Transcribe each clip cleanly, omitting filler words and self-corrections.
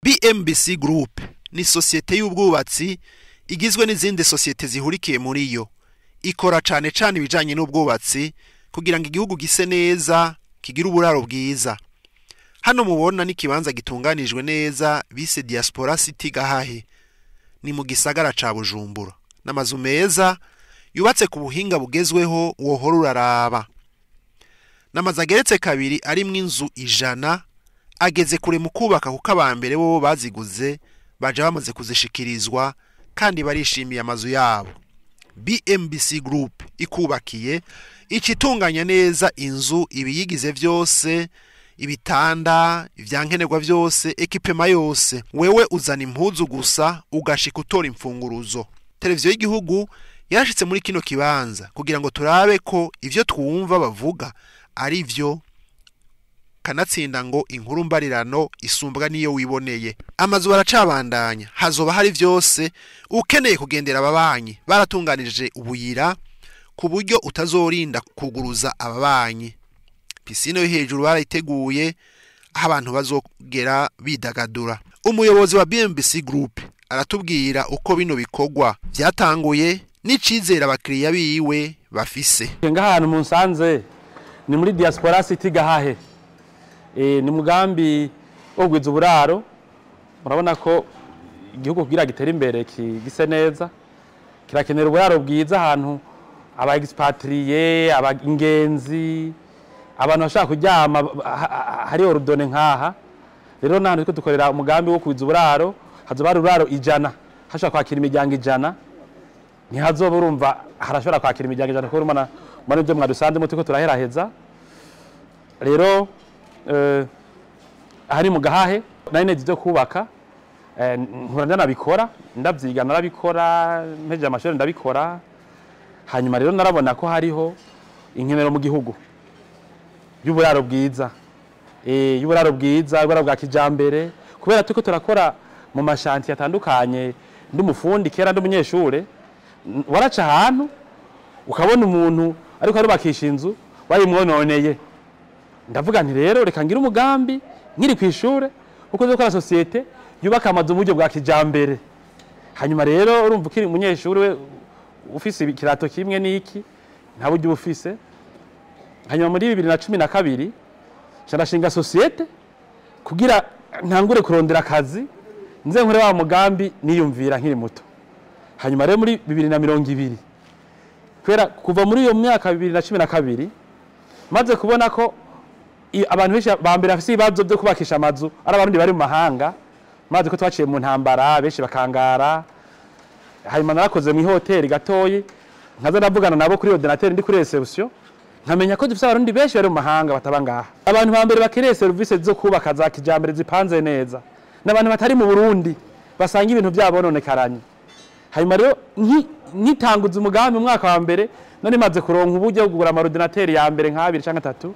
BMBC Group ni sosiyete y'ubwubatsi igizwe n'izindi sosiyete zihurikiye muri yo. Ikora cane cane ibijanye n'ubwubatsi kugira ngo igihugu gise neza, kigire uburaro bwiza. Hano mubona n'ikibanza gitunganijwe neza bise Diaspora City Gahahe. Ni mu gisagara ca Bujumbura. N'amazu meza yubatse ku buhinga bugezweho wohora uraraba. N'amazu ageretse kabiri arimwo inzu 100 ageze kure mu kubaka kuko abambere bo baziguze baje bamaze kuzishikirizwa kandi barishimiye amazu yabo. BMBC Group ikubakiye icitunganya neza inzu ibiyigize vyose, ibitanda, ivyankenerwa vyose, ekipema yose. Wewe uzana impuzu gusa ugashika utora imfunguruzo. Televiziyo y'igihugu yarashitse muri kino kibanza kugira ngo turabe ko ivyo twumva bavuga ari vyo, kanatsinda ngo inkuru mbarirano isumbwa niyo wiboneye. Amazu baracabandanya, hazoba hari vyose. Ukeneye kugendera ababanyi baratunganije ubuyira ku buryo utazorinda kuguruza ababanyi. Piscine yo hejuru barayiteguye aho abantu bazogera bidagadura. Umuyobozi wa BMBC Group aratubwira uko bino bikorwa vyatanguye n'icizere abakiriya biwe bafise. Ngahantu munsanze ni muri Diaspora City Gahahe. Ni mugambi wo kugwiza uburaro. Murabona ko igihugu kugira gitere imbere gise neza kirakenera uburaro bwiza, ahantu aba expatrié, aba ingenzi, abantu bashaka kuryama hari ordone nkaha. Rero nahantu turiko dukorera umugambi wo kugwiza uburaro, hazoba hari uburaro 100, hashobora kwakira imiryango 100. Ntihazoba urumva harashobora kwakira imiryango 100 kuko urumva mwana ibyo mwadusanzemo turiko turaheraheza. Rero ahari mu Gahahe nari neje ivyo kubaka, nkura ndanabikora, ndavyiga narabikora, mpejeje amashuri ndabikora. Hanyuma rero narabona ko hariho inkenero mu gihugu y'uburaro bwiza, y'uburaro bwiza, y'uburaro bwa kijambere, kubera turiko turakora mu mashanti atandukanye. Ndi umufundi kera, ndi umunyeshure, waraca ahantu ukabona umuntu ariko arubakisha inzu bayimwononeye. Ndavuga nti rero reka ngire umugambi nkiri kw'ishure uko nzokora societe yubaka amazu mu buryo bwa kijambere. Hanyuma rero urumva ukiri umunyeshure we ufise ikirato kimwe n'iki nta buryo ufise. Hanyuma muri 2012 nca societe kugira ntangure kurondera akazi nze nkore wa mugambi niyumvira nkiri muto. Hanyuma rero muri 2020, kubera kuva muri iyo myaka 2012 maze kubona ko abantu benshi ba mbere bafise ibibazo byo kubakisha amazu ari abarundi bari mu mahanga, maze ko twaciye mu ntambara benshi bakangara. Hanyuma narakoze mu hoteli gatoyi, nkaza ndavugana nabo kuri ordinateur ndi kuri reception, nkamenya ko dufise abarundi benshi bari mu mahanga bataba ngaha. Abantu ba mbere bakeneye service zo kubaka za kijambere zipanze neza n'abantu batari mu Burundi basanga ibintu byabo nonekaranye. Hanyuma rero nkitanguza umugambi mu mwaka wa mbere none maze kuronka uburyo bwo kugura ama ordinateur ya mbere nka 2 canke 3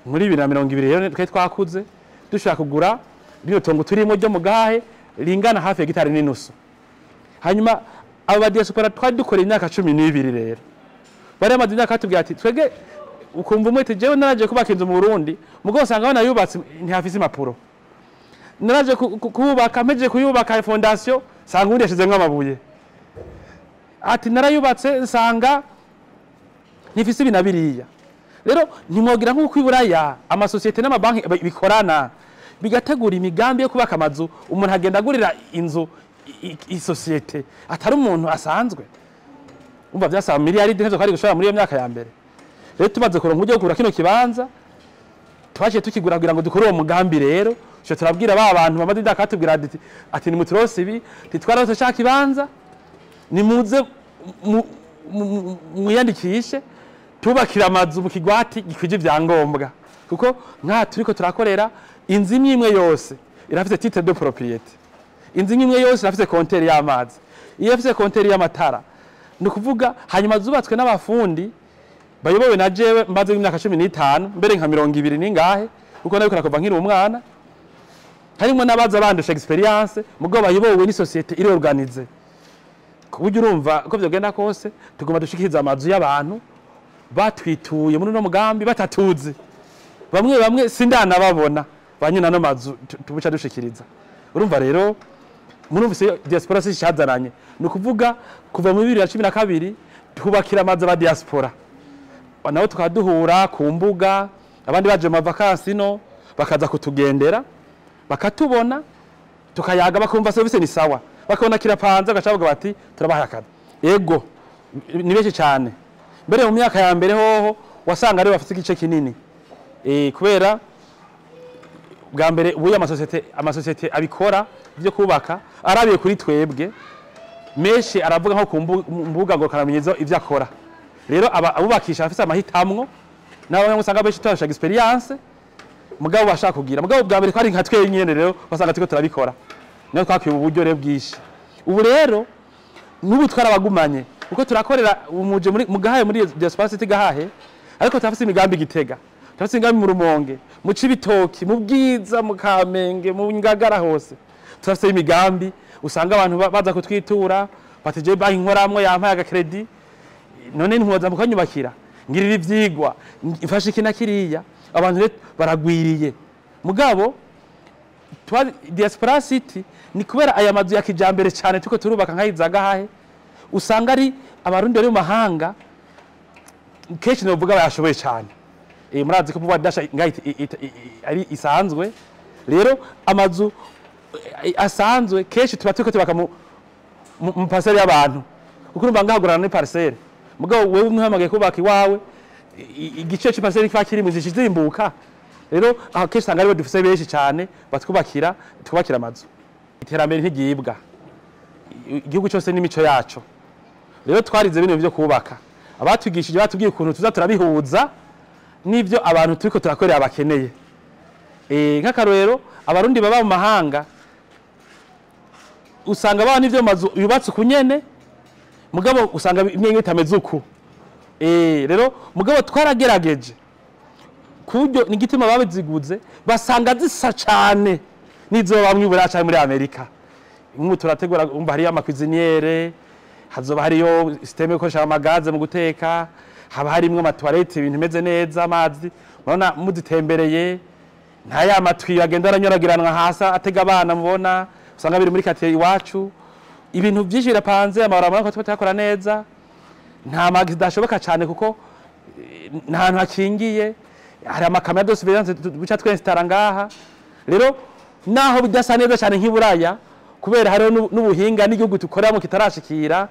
muri 2020. Rero twe twakuze dushaka kugura rino tongo turimo ryo mu Gahahe ringana hafi ya gitari n'inusu. Hanyuma abo ba diaspora twari dukora imyaka 12, rero bari bamaze imyaka batubwira ati twege ukumva umwete jewe naraje kubaka inzu mu Burundi, mugo usanga banayubatse ntihafise impapuro. Naraje kubaka, mpejeje kuyubaka fondation sanga undi yashizemwo amabuye. Ati narayubatse nsanga ntifise ibi na biriya. Rero ntimwogira nk'uko iburaya amasosiyete n'amabanki bikorana bigategura imigambi yo kubaka amazu, umuntu agenda agurira inzu isosiyete atari umuntu asanzwe. Umva vyasaba miliyaridi ntezo kwari gushora muri iyo myaka ya mbere. Rero tumaze kuronka uburyo bwo kugura kino kibanza, twaciye tukigura kugira ngo dukore uwo mugambi. Rero ico turabwira ba bantu bamaze imyaka batubwira ati nimuturose ibi, titwarose ca kibanza, nimuze mwiyandikishe tubakira amazu mu kigwati gikwije ivyangombwa. Kuko nka turiko turakorera inzu imwe imwe yose irafise titre de propriété, inzu imwe imwe yose irafise compteur y'amazi, irafise compteur y'amatara. Ni ukuvuga hanyuma zubatswe n'abafundi bayobowe na jewe mbaze imyaka 15 mbere nka 20 ningahe, kuko nabikora kuva nkiri umwana. Harimwo n'abaza bandusha experience mugo bayobowe ni société iri organisée, ku buryo urumva ko vyogenda kose tuguma dushikiriza amazu y'abantu batwituye muri no mugambi batatuzi. Bamwe bamwe sindanababona banyina no mazu tubuca dushikiriza. Urumva rero murumvise diaspora si cyazananye, ni ukuvuga kuva mu 2012 twubakira amazu aba diaspora, nabo tukaduhura ku mbuga, abandi baje mu vacances no bakaza kutugendera bakatubona, tukayaga, bakumva service ni sawa, bakabona kirapanze, bagaca bati turabaha akazi. Ego ni benshi cyane. Mbere mu myaka ya mbere hoho wasanga ari bafite igice kinini, kubera bwa mbere ubu amasosiyete abikora byo kubaka arabiye kuri twebwe menshi, aravuga nko ku mbuga ngo karamenyezo ivyo akora. Rero abubakisha afite amahitamwo, nabo usanga benshi turasha experience mugabo bashaka kugira, mugabo bwa mbere kwari nka twenyene, rero basanga turiko turabikora, niyo twakwiye uburyo rero bwinshi. Ubu rero n'ubu twarabagumanye kuko turakorera umuje muri mugahaye muri Diaspora City Gahahe, ariko turafise imigambi Gitega, turafise imigambi mu Rumonge, mu Cibitoki, mu Bwiza, mu Kamenge, mu Ngagara, hose turafise imigambi. Usanga abantu baza kutwitura bati je banki nkoramwo yampaye aga credit, none ntiwoza mukanyubakira, ngirira ivyigwa, mfashe iki na kiriya. Abantu rero baragwiriye. Mugabo Diaspora City ni kubera aya mazu ya kijambere cyane tuko turubaka nkayiza Gahahe, usanga ari abarundi bari mu mahanga kenshi novuga bayashoboye cyane. Murazi ko pouvoir d'achat ari isanzwe, rero amazu asanzwe kenshi tuba turiko tubaka mu parcelle y'abantu, kuko urumva ngahagurana ni parcelle, mugabo wewe umwihamagaye kubaka iwawe igice c'parcelle kiba kiri mu zishizimbuka. Rero aho kenshi usanga aribo dufise benshi cyane batwubakira, twubakira amazu. Iterambere ntigibwa, igihugu cyose n'imico yaco. Rero twarize bino byo kubaka, abatwigishije batubwiye ukuntu tuza turabihuza n'ivyo abantu turiko turakorera bakeneye. Nk'akarorero abarundi baba mu mahanga usanga baba n'ivyo mazu yubatse kunyene, mugabo usanga imwe itameze uku. Rero mugabo twaragerageje kuburyo n'igitima babiziguze basanga zisa cyane nizo bamwe buraca muri Amerika. Nk'ubu turategura, umva hariyo ama cuisinière, hazoba hariyo système yo gukoresha amagaze mu guteka, haba harimwo ama toilette, ibintu bimeze neza, amazi murabona muzitembereye, nta ya matwi agenda aranyuragiranwa hasi atega abana, mubona usanga biri muri quartier iwacu. Ibintu byinshi birapanze, amabarabara ko tuyakora neza, nta magi zidashoboka cyane kuko nta hantu hakingiye, hari ama caméra de surveillance buca twinstara ngaha. Rero naho bidasa neza cyane nk'iburaya, kubera hariho n'ubuhinga n'igihugu tukoreramo kitarashikira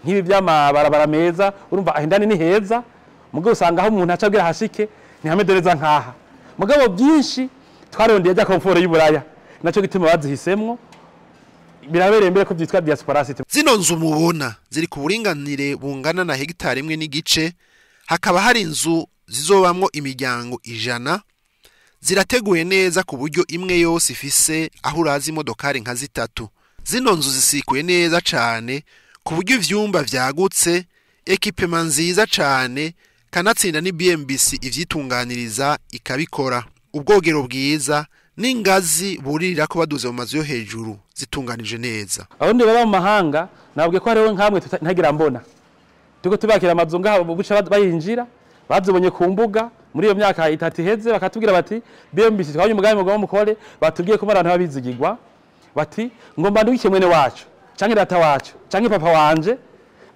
nk'ibi by'amabarabara meza, urumva ahindani ni heza, mugabo usanga aho umuntu aca abwira hashike ntihameze nkaha. Mugabo byinshi twarondeye rya confort y'uburaya, naco gituma bazihisemwo, birabereye mbere ko byitwa Diaspora City. Zino nzu mubona ziri ku buringanire bungana na hegitari 1.5, hakaba hari inzu zizobamwo imiryango 100, zirateguye neza ku buryo imwe yose ifise aho uraza imodokari nka 3. Zino nzu zisikuye neza cane ku buryo ivyumba vyagutse, équipement nziza cane, kanatsinda ni BMBC ivyitunganiriza ikabikora. Ubwogero bwiza n'ingazi buririra ko baduze mu mazu yo hejuru zitunganije neza. Abarundi baba mu mahanga nabwiye ko hariho nkamwe ntagira mbona, tuko tubakira amazu ngaho buca bayinjira, bazibonye ku mbuga muri iyo myaka 3 iheze, bakatubwira bati BMBC twabonye umugambi mugomba mukore, batubwiye ko abantu babizigirwa, bati ngomba ndwike mwene wacu canke data wacu canke papa wanje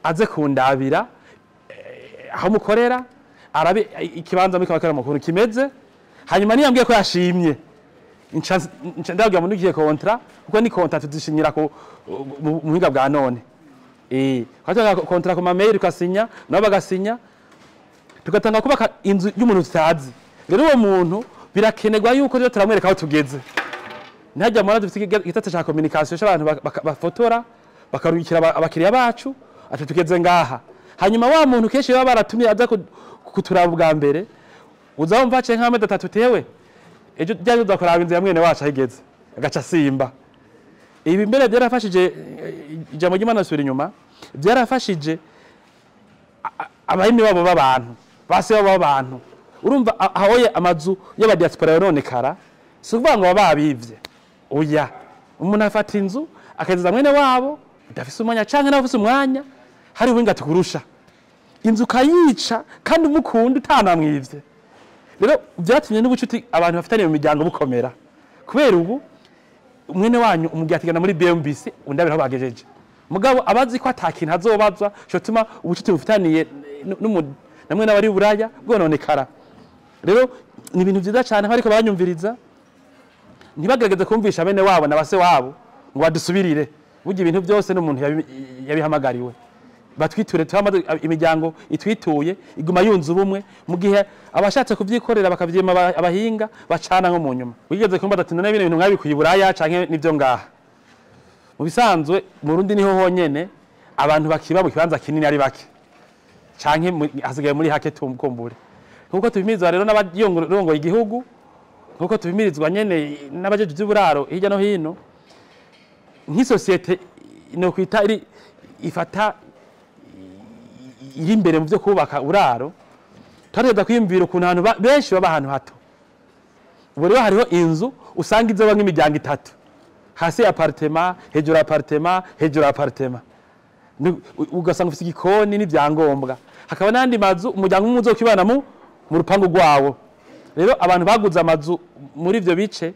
aze kundabira aho mukorera, arabe ikibanza muri kabakara mukuru kimeze, hanyuma niyambwiye ko yashimye ndabwira mu ndukiye kontra, kuko ni kontra tuzishinyira ku muhinga bwa none. Twatanga kontra ku ma mail tukasinya, nabo bagasinya, tugatanga kubaka inzu y'umuntu tutazi. Rero uwo muntu birakenerwa yuko rero turamwereka aho tugeze. Ntajya mura dufite igitata ca communication c'abantu bafotora bakarungikira abakiriya bacu ati tugeze ngaha. Hanyuma wa muntu kenshi baba baratumye aza kuturaba bwa mbere, uzamva ace nk'amezi 3 tewe ejo ryaje uzakuraba inzu ya mwene wacu ahigeze, agaca simba. Ibi mbere byarafashije, ijambo ry'Imana sura inyuma, byarafashije abahimi babo b'abantu, base babo b'abantu. Urumva ahoye amazu y'aba diaspora yononekara, si ukuvuga ngo babivye. Oya, umuntu afata inzu akageza mwene wabo udafise umwanya canke nawe ufise umwanya, hari ubuhinga tukurusha, inzu kayica kandi umukunda utanamwivye. Rero byatumye n'ubucuti abantu bafitanye mu miryango bukomera, kubera ubu Mwene wanyu umubwiye ati genda muri BMBC undabira aho bagejeje. Mugabo abazi ko atakintu azobazwa cotuma ubucuti bufitaniye namwe n'abari Buraya bwononekara. Rero ni ibintu vyiza cyane ariko baranyumviriza, ntibagerageze kumvisha bene wabo na base wabo ngo badusubirire. Burya ibintu byose n'umuntu yabihamagariwe. Batwiture, tuhamaze imiryango itwituye iguma yunze ubumwe, mu gihe abashatse kuvyikorera bakavyima abahinga bacana nko mu nyuma. Wigeze kumva ati none bino bintu mwabikuye i Buraya canke nivyo ngaha? Mu bisanzwe mu Burundi niho honyene abantu bakiba mu kibanza kinini ari bake, canke hasigaye muri hake tukumbure. Nkuko tubimirizwa rero n'abarongoye igihugu, nkuko tubimirizwa nyene n'abajeje ivy'uburaro hirya no hino, nk'isosiyete no kwita iri ifata iri imbere mu byo kubaka uraro, twareza kwiyumvira ukuntu abantu benshi baba ahantu hato. Ubu rero hariho inzu usanga izoba nk'imiryango itatu, hasi apartema, hejuru apartema, hejuru apartema, ugasanga ufite igikoni n'ibyangombwa. Hakaba n'andi mazu umuryango umwe uzokibana mu rupangu rwawo. Rero abantu baguze amazu muri ivyo bice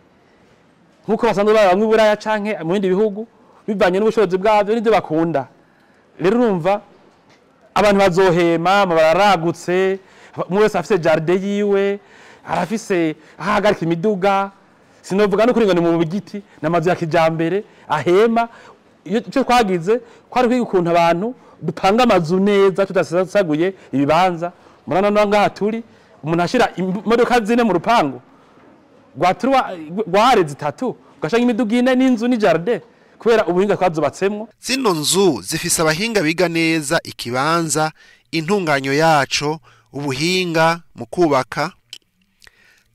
nkuko basanzwe baba bamwe Buraya canke mu bindi bihugu, bivanye n'ubushobozi bwabyo n'ivyo bakunda. Rero urumva abantu bazohema, bararagutse, umwe wese afise jardin yiwe, arafise aho ahagarika imiduga. Sinovuga no kuringana mu bigiti n'amazu ya kijambere ahema. Icyo twagize kwari kwiga ukuntu abantu dupanga amazu neza tudasaguye ibibanza. Murana ngaha turi umuntu ashira imodoka zine mu rupangu rwa zitatu, ugashanga imiduga ine n'inzu ni jardin, kubera ubuhinga twazubatsemwo. Zino nzu zifise abahinga biga neza ikibanza, intunganyo yaco, ubuhinga mu kubaka,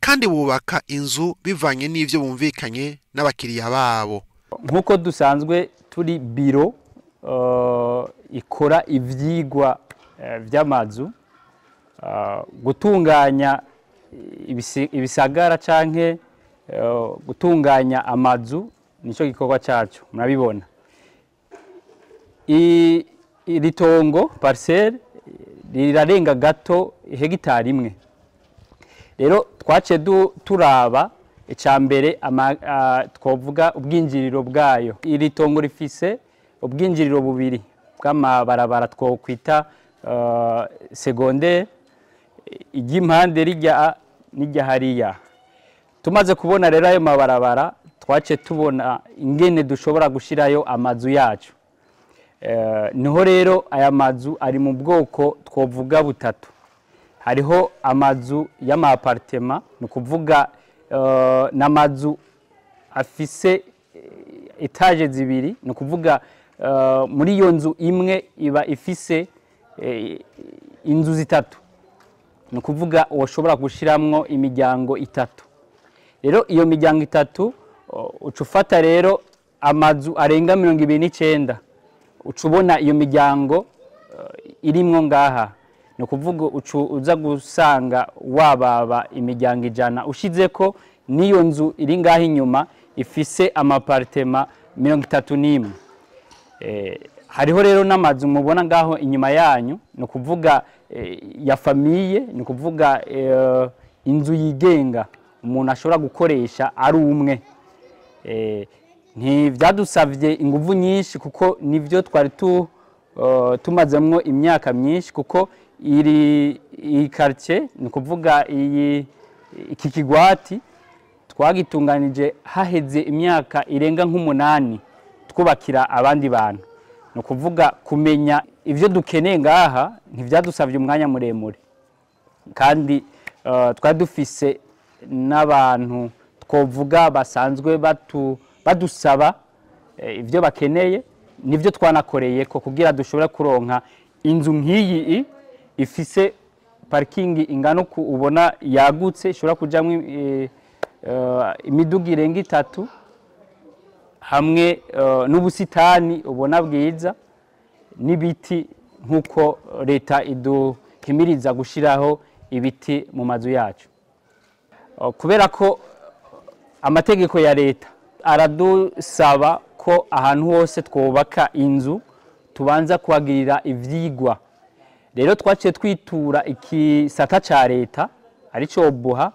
kandi bubaka inzu bivanye n'ivyo bumvikanye n'abakiriya babo. Nkuko dusanzwe turi biro ikora ivyigwa vy'amazu, gutunganya ibisagara canke gutunganya amazu nico gikorwa cyacu. Murabibona iri tongo parcelle rirarenga gato hegitari imwe. Rero twace turaba icambere twovuga ubwinjiriro bwayo. Iri tongo rifise ubwinjiriro bubiri bw'amabarabara twokwita secondaire, iry'impande rijya n'ijya hariya. Tumaze kubona rero ayo mabarabara, twace tubona ingene dushobora gushirayo amazu yacu. Niho rero aya mazu ari mu bwoko twovuga butatu. Hariho amazu y'ama-appartement, ni ukuvuga n'amazu afise etage zibiri, ni ukuvuga muri iyo nzu imwe iba ifise inzu zitatu, ni ukuvuga woshobora gushiramwo imiryango itatu. Rero iyo miryango itatu uca ufata rero amazu arenga 29, uca ubona iyo miryango irimwo ngaha. Ni ukuvuga uza gusanga wababa imiryango 100, ushizeko n'iyo nzu iri ngaha inyuma ifise amapartema 31. Hariho rero n'amazu mubona ngaho inyuma yanyu, ni ukuvuga ya famille, ni ukuvuga inzu yigenga umuntu ashobora gukoresha ari umwe. Ntivyadusavye inguvu nyinshi kuko nivyo twari tumazemwo imyaka myinshi, kuko iri quartier, ni ukuvuga iki kigwati twagitunganije haheze imyaka irenga nk'umunani twubakira abandi bantu. Ni ukuvuga kumenya ivyo dukeneye ngaha ntivyadusavye umwanya muremure, kandi twari dufise n'abantu twovuga basanzwe badusaba ivyo bakeneye, nivyo twanakoreye ko kugira dushobora kuronka inzu nk'iyi ifise parking ingano ku ubona yagutse, ishobora kujamwo imiduga irenga 3, hamwe n'ubusitani ubona bwiza n'ibiti, nkuko leta iduhimiriza gushiraho ibiti mu mazu yacu. Kubera ko amategeko ya leta aradusaba ko ahantu hose twubaka inzu tubanza kuhagirira ivyigwa. Rero twaciye twitura igisata ca leta arico Obuha,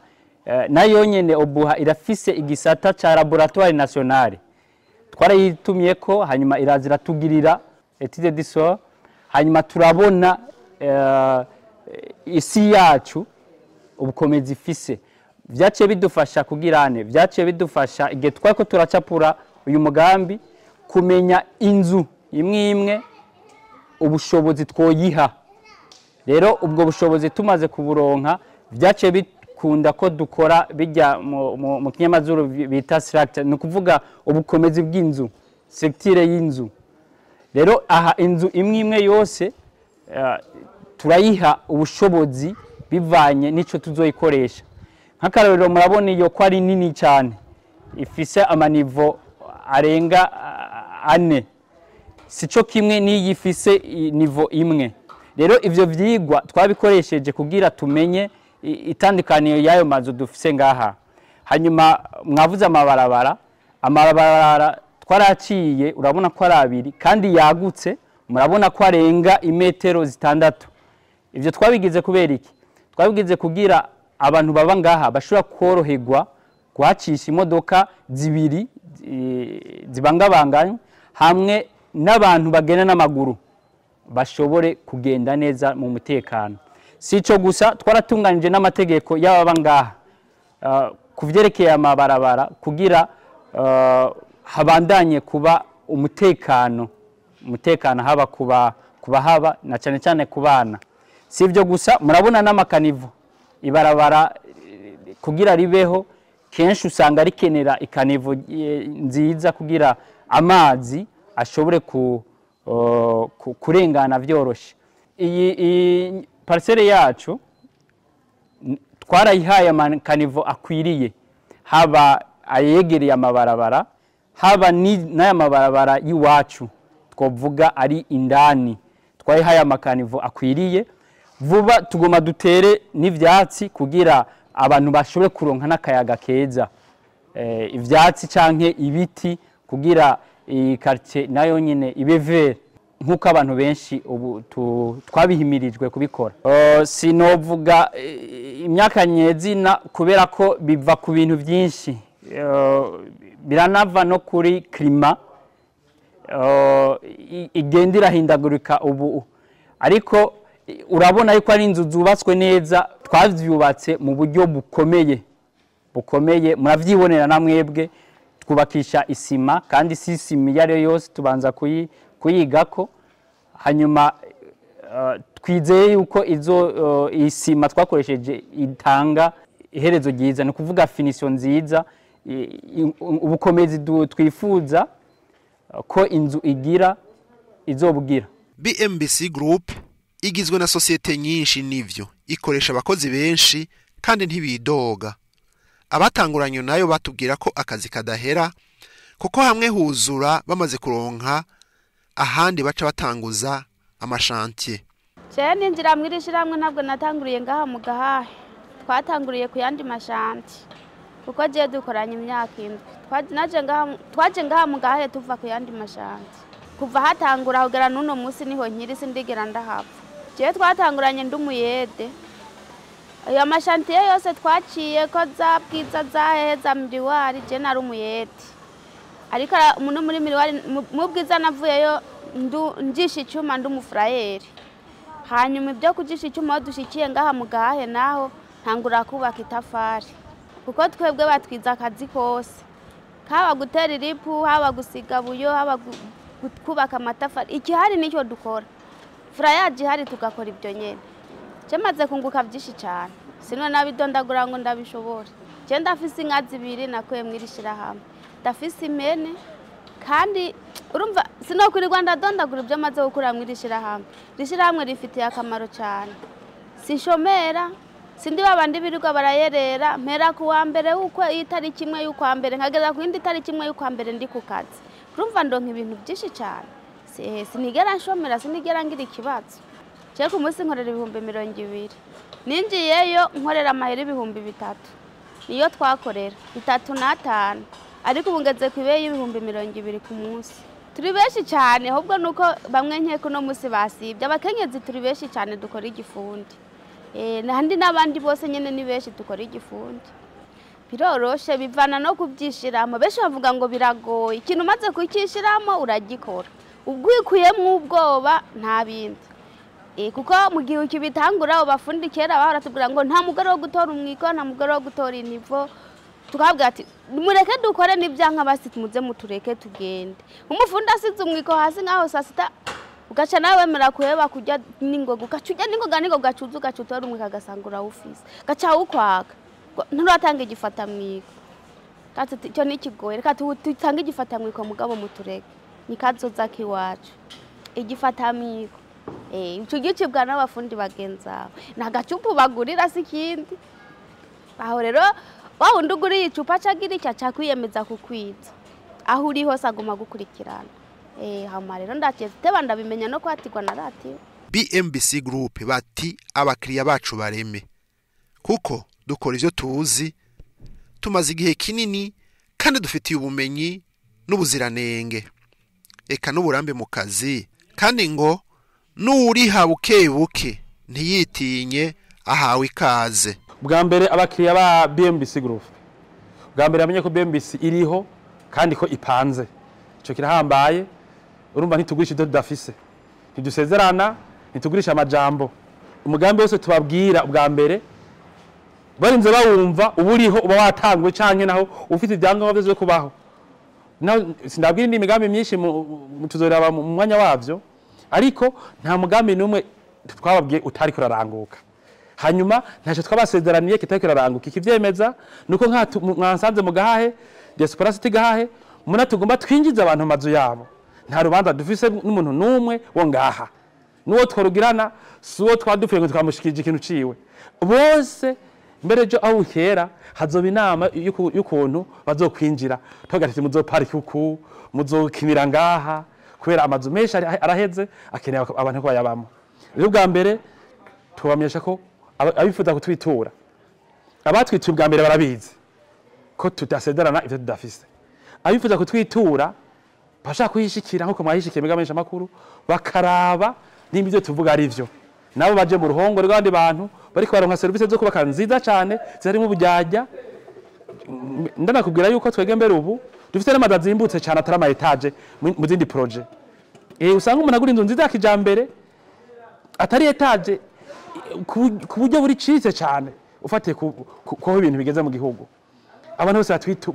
nayo nyene Obuha irafise igisata ca laboratoire nationale. Twarayitumye ko hanyuma iraza iratugirira étude du sol, hanyuma turabona isi yacu ubukomezi ifise. Vyaciye bidufasha kugirane, vyaciye bidufasha igihe twariko turacapura uyu mugambi kumenya inzu imwe imwe ubushobozi twoyiha. Rero ubwo bushobozi tumaze kuburonka, vyaciye bikunda ko dukora bijya mu kinyamazuru bita structure, ni ukuvuga ubukomezi bw'inzu, structure y'inzu. Rero aha inzu imwe imwe yose turayiha ubushobozi bivanye n'ico tuzoyikoresha. Nk'akarorero, murabona iyo ko ari nini cyane, ifise ama niveaux arenga 4, sico kimwe n'iyi ifise niveau imwe. Rero ivyo vyigwa twabikoresheje kugira tumenye itandukaniro y'ayo mazu dufise ngaha. Hanyuma mwavuze amabarabara, amabarabara twaraciye, urabona ko ari abiri kandi yagutse, murabona ko arenga imetero 6. Ivyo twabigize kubera iki? Twabigize kugira abantu baba ngaha bashobora koroherwa kuhacisha imodoka zibiri zibangabanganywe, hamwe n'abantu bagenda n'amaguru bashobore kugenda neza mu mutekano. Si ico gusa, twaratunganije n'amategeko y'ababa ngaha ku vyerekeye amabarabara kugira habandanye kuba umutekano haba kuba haba na cyane cyane ku bana. Si ibyo gusa, murabona n'ama caniveaux, ibarabara kugira ribeho kenshi usanga rikenera i caniveau nziza kugira amazi ashobore kurengana vyoroshe. Iyi parcelle yacu twarayihaye ama caniveaux akwiriye, haba ayegereye amabarabara, haba n'aya mabarabara y'iwacu twovuga ari indani, twayihaye ama caniveaux akwiriye. Vuba tugoma dutere n'ivyatsi kugira abantu bashobore kuronka n'akayaga keza, ivyatsi canke ibiti kugira iyi quartier nayo nyine ibe vert nk'uko abantu benshi ubu twabihimirijwe kubikora. Sinovuga imyaka nyezina kubera ko biva ku bintu byinshi, biranava no kuri climat igenda irahindagurika ubu, ariko urabona yuko ari inzu zubatswe neza, twavyubatse mu buryo bukomeye bukomeye, muravyibonera na mwebwe. Twubakisha isima, kandi si isima iyo ari yo yose, tubanza kuyigako. Hanyuma twizeye yuko izo isima twakoresheje itanga iherezo ryiza, ni ukuvuga finition nziza, ubukomezi twifuza ko inzu igira izobugira. BMBC Group igizwe na sosiyete nyinshi, nivyo ikoresha abakozi benshi kandi ntibidoga. Abatanguranye nayo batubwira ko akazi kadahera, kuko hamwe huzura bamaze kuronka ahandi baca batanguza ama chantiers. Jewe ninjira mw'iri shirahamwe ntabwo natanguriye ngaha mu Gahahe, twatanguriye ku yandi ma chantiers, kuko jewe dukoranye imyaka 7. Twaje ngaha mu Gahahe tuva ku yandi ma chantiers. Kuva hatangura kugera n'uno munsi niho nkiri, sindigera ndahava. Jewe twatanguranye ndi umuyede. Ayo ma chantiers yose twaciye ko za Bwiza, za Heza, Miriwari, je nari umuyede. Ariko no muri Miriwari, mu Bwiza navuyeyo njisha icyuma, ndi umufurayeri. Hanyuma ibyo kujisha icyuma, aho dushikiye ngaha mu Gahahe naho ntangura kubaka itafari, kuko twebwe batwiza akazi kose, haba gutera iripu, haba gusiga buyo, haba kubaka amatafari, ikihari nicyo dukora. Furayaje ihari tugakora ibyo nyene. Je maze kunguka byinshi cyane, sino nabidondagura ngo ndabishobora. Je ndafise inka zibiri nakuye mw'iri shirahamwe, ndafise impene, kandi urumva sinokwirirwa ndadondagura ibyo maze gukura mw'iri shirahamwe. Iri shirahamwe rifitiye akamaro cyane, sinshomera, sindi babandi birirwa barayerera. Mpera ku wa mbere w'uko itariki 1 y'ukwa mbere nkageza ku yindi tariki 1 y'ukwa mbere ndi ku kazi. Urumva ndonka ibintu byinshi cyane, sinigera nshomera, sinigera ngira ikibazo. Je ku munsi nkorera 20,000, ninjiyeyo nkorera amahera 3000, niyo twakorera 35, ariko ubu ngeze ku ibeyi y'20,000 ku munsi. Turi benshi cyane, ahubwo nuko bamwe nkeko no munsi basibye. Abakenyezi turi benshi cyane dukora igifundi, nandi n'abandi bose nyene ni benshi dukora igifundi. Biroroshe, bivana no kubyishiramo. Benshi bavuga ngo biragoye, ikintu umaze kukishiramo uragikora, ubwikuyemo ubwoba nta bindi. Kuko mu gihe ukibitangura abafundi kera bahora tubwira ngo nta mugore wo gutora umwiko, nta mugore wo gutora inivo, tukabwira ati mureke dukore n'ibyanka basi muze mutureke tugende. Umufundi asize umwiko hasi nkaho saa sita, ugaca nawe wemera kuheba kurya n'ingoga, ugaca urya n'ingoga n'ingoga, ugaca uza ugaca utora umwiko agasanga urawufise, ugaca awukwaka, nturatanga igifatamwiko. Ati icyo ni ikigoye, reka tutange igifatamwiko mugabo mutureke, ni kazoza k'iwacu igifatamwiko. Ico gicibwa n'abafundi bagenzi bawe, ni agacupa bagurira si ikindi. Aho rero wa wundi uguriye icupa acagira icyo aca kwiyemeza kukwiza, aho uri hose aguma gukurikirana. Hama rero ndakiye teba ndabimenya no kwatirwa naratiwe. BMBC Group bati abakiriya bacu bareme, kuko dukora ivyo tuzi, tumaze igihe kinini kandi dufitiye ubumenyi n'ubuziranenge eka n'uburambe mu kazi, kandi ngo n'uwuriha buke buke ntiyitinye ahawe ikaze. Bwa mbere abakiriya ba BMBC Group, bwa mbere bamenye ko BMBC iriho kandi ko ipanze, ico kirahambaye. Urumva ntitugurisha ibyo tudafise, ntidusezerana, ntitugurisha amajambo. Umugambi wose tubabwira ubwa mbere barinze bawumva uba uriho, uba watanguwe canke naho ufite ibyangombwa vyose byo kubaho. Naho sindabwira indi migambi myinshi, tuzoraba mu mwanya wavyo, ariko nta mugambi n'umwe twababwiye utari kuraranguka. Hanyuma ntacyo twabasezeraniye kitari kuraranguka. Ikivyemeza nuko mwansanze mu Gahahe, Diaspora City Gahahe, muna tugomba twinjiza abantu mu mazu yabo. Nta rubanza dufise n'umuntu n'umwe wo ngaha, n'uwo twarugirana si uwo twadupfuye ngo twamushikirije ikintu ciwe. Bose mbere ejo aho bukera hazoba inama y'ukuntu bazokwinjira, tuvuga ati muzoparika uku, muzokinira ngaha, kubera amazu menshi araheze akeneye abantu ko bayabamo. Rero ubwa mbere tubamenyesha ko abifuza kutwitura, abatwituye ubwa mbere barabizi ko tudasezerana ivyo tudafise. Abifuza kutwitura bashaka kuhishikira nkuko mwahishikiye mbega amakuru, bakaraba nimba ivyo tuvuga ari vyo, nabo baje mu ruhongore rw'abandi bantu bariko baronka serivisi zo kubaka nziza cane zitarimo uburyarya. Ndanakubwira yuko twege mbere ubu dufite n'amazu azimbutse cane atari ama étage mu zindi projet. Usanga umuntu agura inzu nziza ya kijambere atari étage ku buryo buri citse cane, ufatiye ku aho ibintu bigeze mu gihugu, abantu bose batwitu.